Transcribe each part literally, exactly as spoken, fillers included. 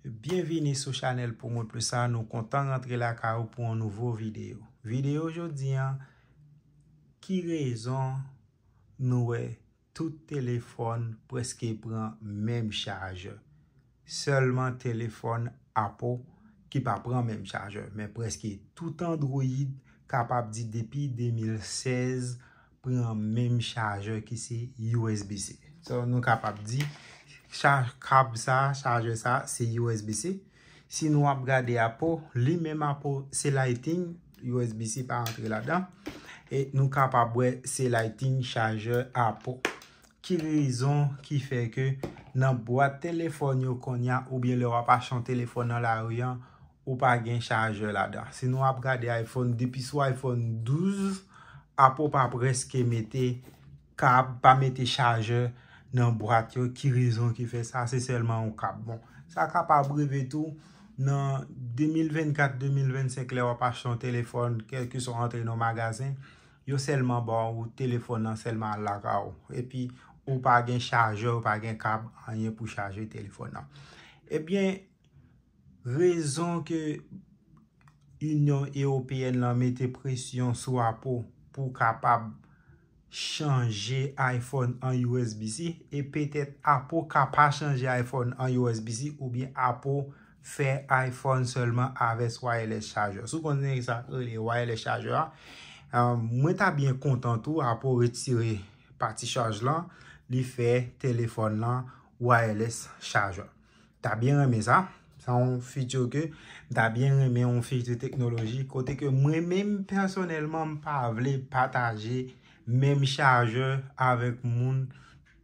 Byenvini sou chanèl Pou Mwen Plis la. Nou kontan rantre lakay ou pou yon nouvo videyo. Videyo jodi an, ki rezon nou wè tout telefòn prèske pran menm chajè? Sèlman telefòn Apple ki pa pran menm chajè, men prèske tout Android kapab di depi de mil sèz pran menm chajè ki se U S B C. So, nou kapab di cha-, kab sa, chajè sa, se U S B C. Si nou ap gade Apple, li menm Apple se Lightning, U S B C pa antre ladan. E nou kapab wè se Lightning chajè Apple. Ki rezon ki fè ke nan bwat telefòn yo kounye a, oubyen lè w ap achte yon telefòn nan lari an, ou pa gen chajè ladan? Si nou ap gade iPhone, depi sou iPhone douz, Apple pa prèske mete kab, pa mete chajè nan bwat yo. Ki rezon ki fè sa? Se sèlman yon kab. Bon, sa kapab rive tou nan de mil vennkat, de mil vennsenk, lè w ap achte yon telefòn, kèlkeswa w antre nan magazen, yo sèlman ba w telefòn nan sèlman al lakay ou. Epi, ou pa gen chajè, ou pa gen kab, anyen pou chaje telefòn nan. Ebyen, rezon ke Inyon Ewopeyèn lan mete presyon sou Apple pou kapab chanje iPhone an U S B C, e petèt Apple ka pa chanje iPhone an U S B C, oubyen Apple fè iPhone sèlman avèk wireless charger. Si w konn sa k rele wireless charger a, euh, mwen ta byen kontan tou Apple retire pati chaj lan, li fè telefòn lan wireless charger. Ta byen renmen sa. Sa yon feature ke m ta byen renmen, yon feature teknoloji, kote ke mwen menm pèsonèlman m pa vle pataje menm chajè avèk moun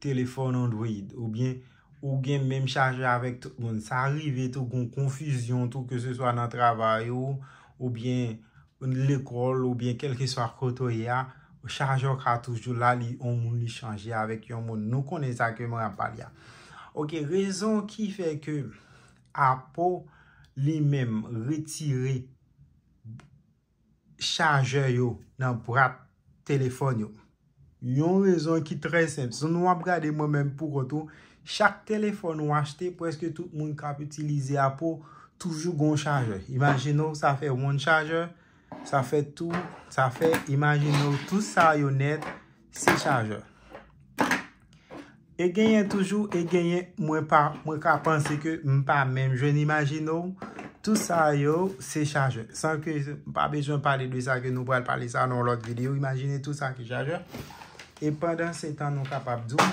telefòn Android, oubyen ou gen menm chajè avèk tout moun. Sa rive tou gon konfizyon tou, ke se swa nan travay ou, oubyen lekòl, oubyen kèlkeswa kote w ye a, chajè w ka toujou la, li yon moun li chanje avèk yon moun. Nou konnen sa ke mwen ap pale a. Ok, rezon ki fè ke Apple li menm retire chajè yo nan bwat telefòn yo. Yon rezon ki trè senp. Si nou ap gade mwen menm pou kont ou, chak telefòn ou achte, prèske tout moun k ap itilize Apple toujou gon chajè. Imajine w, sa fè one chajè, sa fè two, sa fè, imajine w, tout sa yo nèt, se chajè. E genyen toujou, e genyen, mwen pa, mwen ka panse ke m pa menm jwenn, imajine w, tout sa yo se chajè. San ke m pa bezwen pale de sa ke nou pral pale sa nan yon lòt videyo. Imajine tout sa ki chajè. E pandan se tan nou kapab di w,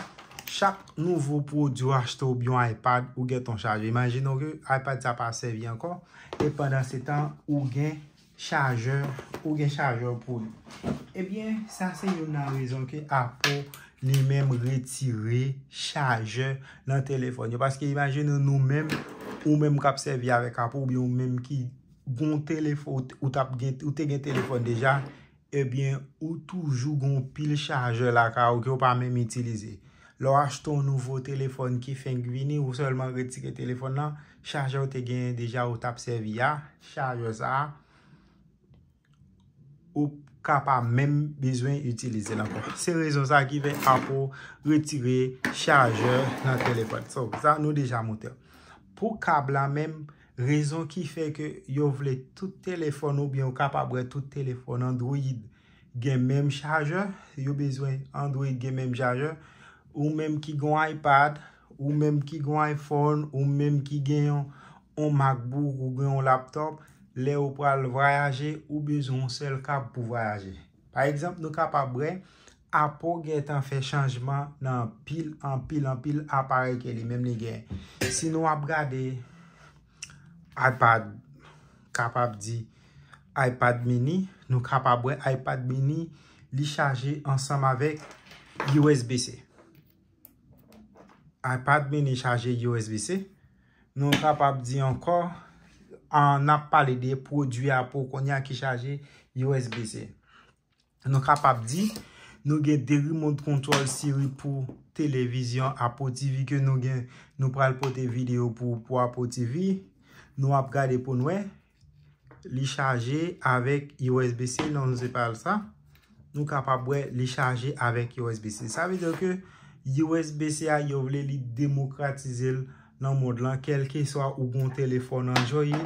chak nouvo pwodui w achte oubyen yon iPad, ou gen ton chajè. Imajine w ke iPad sa pa sèvi ankò. E pandan se tan, ou gen chajè, ou gen chajè pou li. Ebyen, sa se youn nan rezon ke Apple li menm retire chajè nan telefòn yo. Paske imajine nou menm, ou menm k ap sèvi avèk Apple, oubyen ou menm ki gon telefòn, ou t ap gen, ou te gen telefòn deja, ebyen, ou toujou gon pil chajè lakay ou ke w pa menm itilize. Lè w achte yon nouvo telefòn ki fenk vini, ou sèlman retire telefòn nan, chajè w te genyen deja ou t ap sèvi a, chajè sa a, ou ka pa menm bezwen itilize l ankò. Se rezon sa ki fè Apple retire chajè nan telefòn. So, sa nou deja montre. Pou kab la menm, rezon ki fè ke yo vle tout telefòn oubyen ou kapab wè tout telefòn Android gen menm chajè, yo bezwen Android gen menm chajè, ou menm ki gon iPad, ou menm ki gon iPhone, ou menm ki gen yon, yon MacBook, ou gen yon laptop, lè ou pral vwayaje, ou bezwen yon sèl kab pou vwayaje. Pa egzanp, nou kapab wè, Apple gentan fè chanjman nan anpil, anpil, anpil aparèy ke li menm li gen. Si nou ap gade iPad, kapab di iPad mini, nou kapab wè iPad mini, li chaje ansanm avèk U S B C. iPad mini chaje U S B C. Nou kapab di ankò, an, n ap pale de pwodui Apple kounye a ki chaje U S B C. Nou kapab di, nou gen de remote control Siri pou televizyon Apple T V ke nou gen, nou pral pote videyo pou, pou Apple T V. Nou ap gade pou n wè. Li chaje avèk U S B C, non, se pa l sa. Nou kapab wè li chaje avèk U S B C. Sa vle di ke U S B C a, yo vle li demokratize l nan mond lan, kèlkeswa ou gen yon telefòn Android,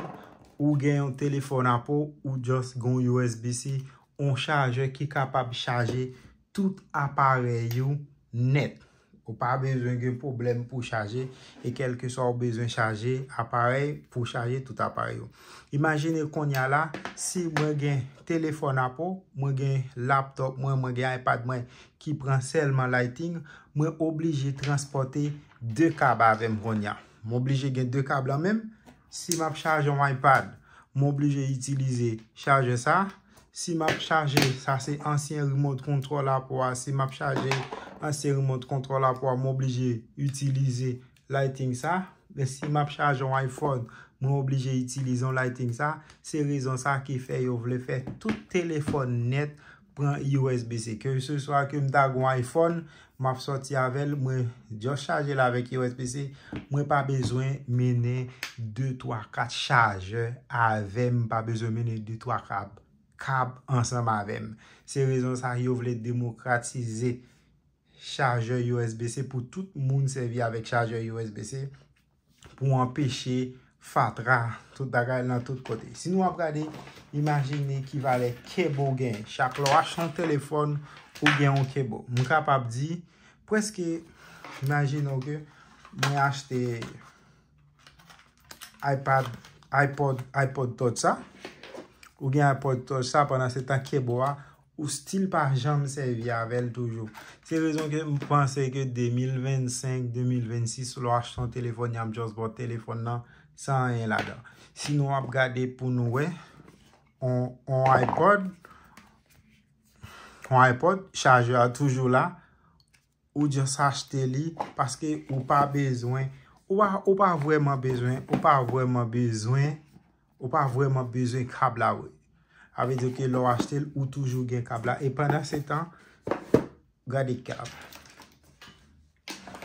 ou gen yon telefòn Apple, ou just gen yon U S B C, yon chajè ki kapab chaje tout aparèy ou nèt. Ou pa bezwen gen pwoblèm pou chaje, e kèlkeswa ou bezwen chaje aparèy, pou chaje tout aparèy ou. Imajine kounye a la, si mwen gen telefòn Apple, mwen gen laptop mwen, mwen gen iPad mwen ki pran sèlman Lightning, mwen oblije transpòte de kab avè m kounye a. Mwen oblije gen de kab lan menm. Si m ap chaje yon iPad, mwen oblije itilize chajè sa. Si m ap chaje, sa se ansyen remote control Apple a, si m ap chaje ansyen remote control Apple a, mwen oblije itilize Lightning sa. Men si m ap chaje yon iPhone, mwen oblije itilize yon Lightning sa. Se rezon sa ki fè yo vle fè tout telefòn nèt pran U S B C. Ke se swa ke m ta gen yon iPhone, m ap sòti avè l, mwen just chaje l avèk U S B C. Mwen pa bezwen mennen de, twa, kat chajè avè m, m pa bezwen mennen de, twa kab, kab ansanm avè m. Se rezon sa yo vle demokratize chajè U S B C pou tout moun sèvi avèk chajè U S B C pou anpeche fatra, tout bagay nan tout kote. Si nou ap gade, imajine ki valè cable ou gen. Chak lè w achte yon telefòn, ou gen yon cable. M kapab di, prèske, imajine w ke mwen achte iPad, iPod, iPod Touch sa. Ou gen iPod Touch sa, pandan se tan cable a, ou still pa janm sèvi avè l toujou. Se rezon ke m panse ke de mil vennsenk, de mil vennsis, lè w achte yon telefòn, y ap just ba w telefòn nan san anyen ladan. Si nou ap gade pou nou wè, on, on iPod, on iPod, chajè a toujou la, ou just achte li paske ou pa bezwen, ou pa, ou pa vrèman bezwen, ou pa vrèman bezwen, ou pa vrèman bezwen kab la vre. Sa vle di ke lè w achte l, ou toujou gen kab la. E pandan se tan, gade kab.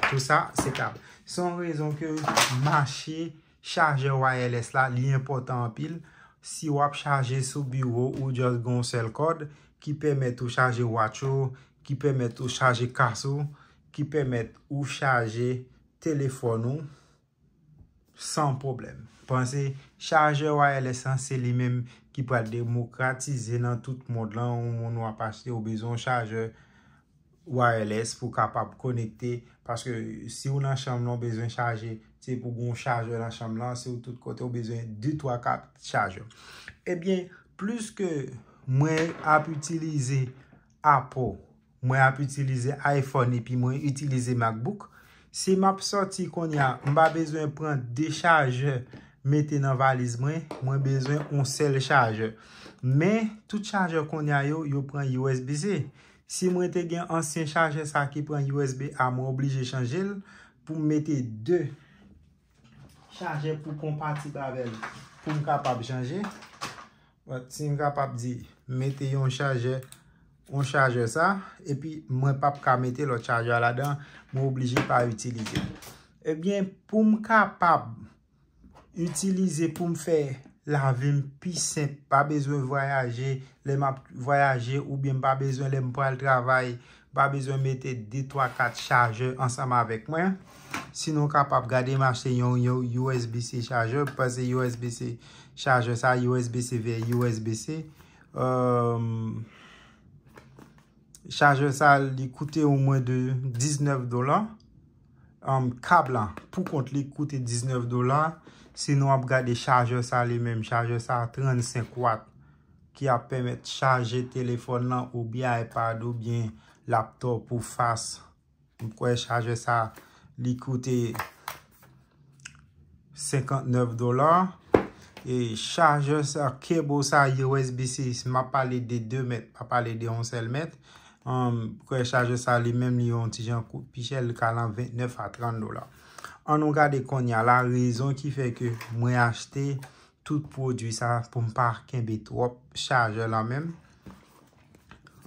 Tout sa, se kab. Se yon rezon ke mache chajè wireless la, li enpòtan anpil. Si w ap chaje sou biwo, ou just gen yon sèl kòd ki pèmèt ou chaje watch ou, ki pèmèt ou chaje kas ou, ki pèmèt ou chaje telefòn ou san pwoblèm. Panse chajè wireless lan, se li menm ki pral demokratize nan tout mond lan. Yon moun w ap achte, ou bezwen yon chajè wireless pou kapab konekte. Paske si w nan chanm lan, ou bezwen chaje, se pou gen yon chajè nan chanm lan. Si w tout kote, ou bezwen de, twa, kat chajè. Ebyen, plis ke mwen ap itilize Apple, mwen ap itilize iPhone epi mwen itilize MacBook, si m ap sòti kounye a, m pa bezwen pran de chajè mete nan valiz mwen, mwen bezwen yon sèl chajè. Men, tout chajè kounye a yo, yo pran U S B C. Si mwen te gen ansyen chajè sa ki pran U S B A, mwen oblije chanje l pou m mete de chajè pou konpatib avè l, pou m kapab chanje. But, si m kapab di, mete yon chajè, yon chajè sa, epi mwen p ap ka mete lòt chajè a ladan, mwen oblije pa itilize l. Ebyen, pou m kapab itilize pou m fè lavi m pi senp, pa bezwen vwayaje, lè m ap vwayaje, oubyen m pa bezwen lè m pral travay, m pa bezwen mete de, twa, kat chajè ansanm avèk mwen. Sinon, w kapab gade m achte yon, yon U S B C chajè, paske U S B C chajè sa, U S B C vè U S B C. Euh, chajè sa, li koute omwen de diznèf dola. Um, kab la, pou kont li, koute diznèf dola. Sinon, w ap gade chajè sa li menm, chajè sa trannsenk wat, ki ap pèmèt chaje telefòn lan, oubyen iPad, oubyen laptop ou fas. M kwè chajè sa, li koute senkantnèf dola. E chajè sa, cable sa, U S B C, m ap pale de de mèt, m pa pale de yon sèl mèt. Um, kwè chajè sa, li menm, li yon ti jan kout pi chè, li ka nan ventnèf a trant dola. Ann nou gade kounye a la, rezon ki fè ke mwen achte tout pwodui sa pou m pa kenbe twòp chajè lan menm.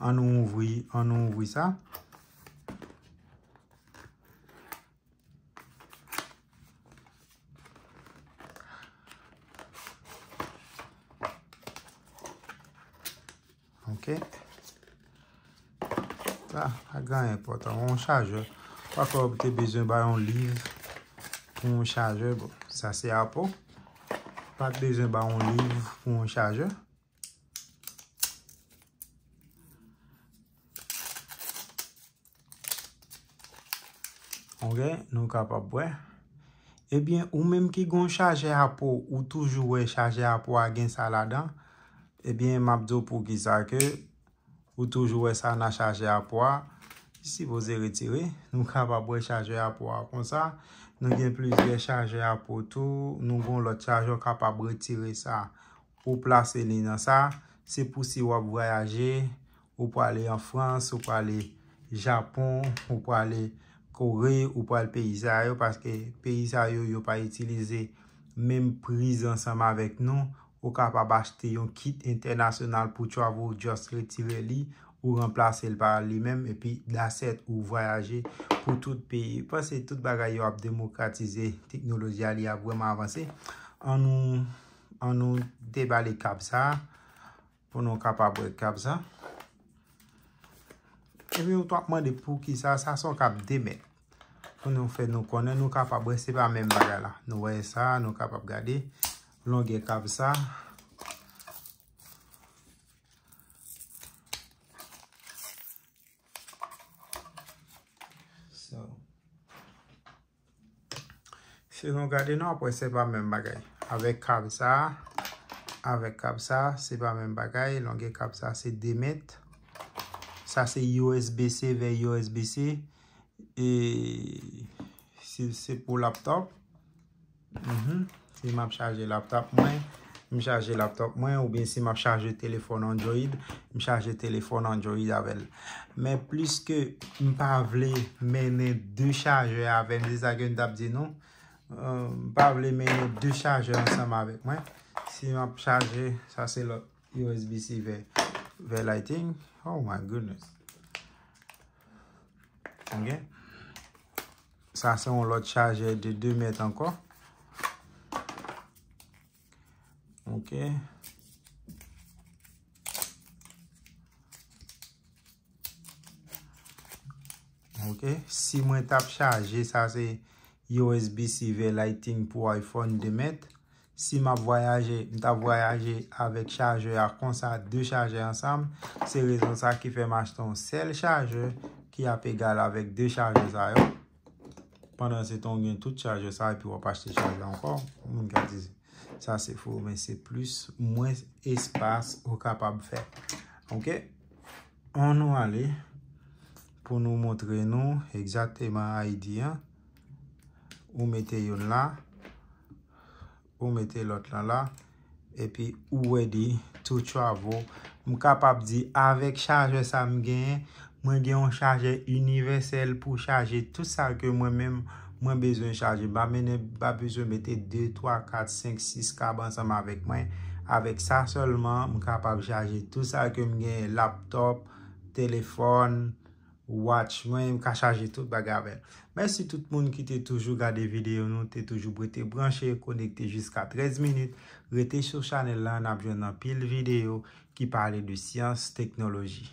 Ann nou ouvri, ann nou ouvri sa. Ok. Sa, pa gen anyen enpòtan. Yon chajè. Pafwa, ou te bezwen bay yon liv. pou yon chajè. Bon, sa se Apple. Pa t bezwen ba yon liv pou yon chajè. Ok, nou kapab wè. Ebyen, ou menm ki gon chajè Apple, ou toujou wè chajè Apple a gen sa ladan. Ebyen, m ap di w poukisa ke ou toujou wè sa nan chajè Apple a. Li sipoze retire. Nou kapab wè chajè Apple a konsa. Nou gen plizyè chajè Apple tou. Nou gon lòt chajè, w kapab retire sa. Ou plase li nan sa. Se pou si w ap vwayaje, ou prale an Frans, ou prale Japon, ou prale Kore, ou pral peyi sa yo, paske peyi sa yo, yo pa itilize menm priz ansanm avèk nou. Ou kapab achte yon kit entènasyonal pou travel, just retire li, ou ranplase l pa li menm, epi that's it, ou vwayaje pou tout peyi. Panse tout bagay yo ap demokratize, teknoloji a li ap vrèman avanse. An nou, an nou debale kab sa. Pou nou kapab wè kab sa. Epi ou t ap mande poukisa sa se yon kab de mèt. Pou nou fè nou konnen, nou kapab wè se pa menm bagay la. Nou wè sa, nou kapab gade longè kab sa. So, si nou gade nou, apre se pa menm bagay. Avèk kab sa, avèk kab sa, se pa menm bagay. Longè kab sa se de mèt. Sa se U S B C vè U S B C. E si se pou laptop. Mhm. Si m ap chaje laptop mwen, m chaje laptop mwen, oubyen si m ap chaje telefòn Android, m chaje telefòn Android avè l. Men pliske m pa vle mennen de chajè avè m, se sa ke m t ap di nou. Euh, m pa vle mennen de chajè ansanm avèk mwen. Si m ap chaje, sa se lòt U S B C vè, vè Lightning. Oh my goodness. Ok. Sa se yon lòt chajè de de mèt ankò. Ok. Ok. Si mwen t ap chaje, sa se U S B C vè Lightning pou iPhone de mèt. Si m ap vwayaje, m t ap vwayaje avèk chajè a konsa, de chajè ansanm. Se rezon sa ki fè m achte yon sèl chajè ki ap egal avèk de chajè sa yo. Pandan se tan, ou gen tout chajè sa, epi w ap achte chajè ankò. Moun ka di, sa se fo, men se plis, mwens espas ou kapab fè. Ok? Ann nou ale pou nou montre nou egzakteman I D an. Ou mete youn la, ou mete lòt lan la, epi ou ready to travel. M kapab di avèk chajè sa m genyen, mwen gen yon chajè inivèsèl pou chaje tout sa ke mwen menm mwen bezwen chaje. M pa mennen, m pa bezwen mete de, twa, kat, senk, sis kab ansanm avèk mwen. Avèk sa sèlman, m kapab chaje tout sa ke m genyen, laptop, telefòn, watch mwen, m ka chaje tout bagay avè l. Mèsi tout moun ki te toujou gade videyo nou, te toujou rete branche, konekte jiska trèz minit. Rete sou chanèl la, n ap jwenn anpil videyo ki pale de syans, teknoloji.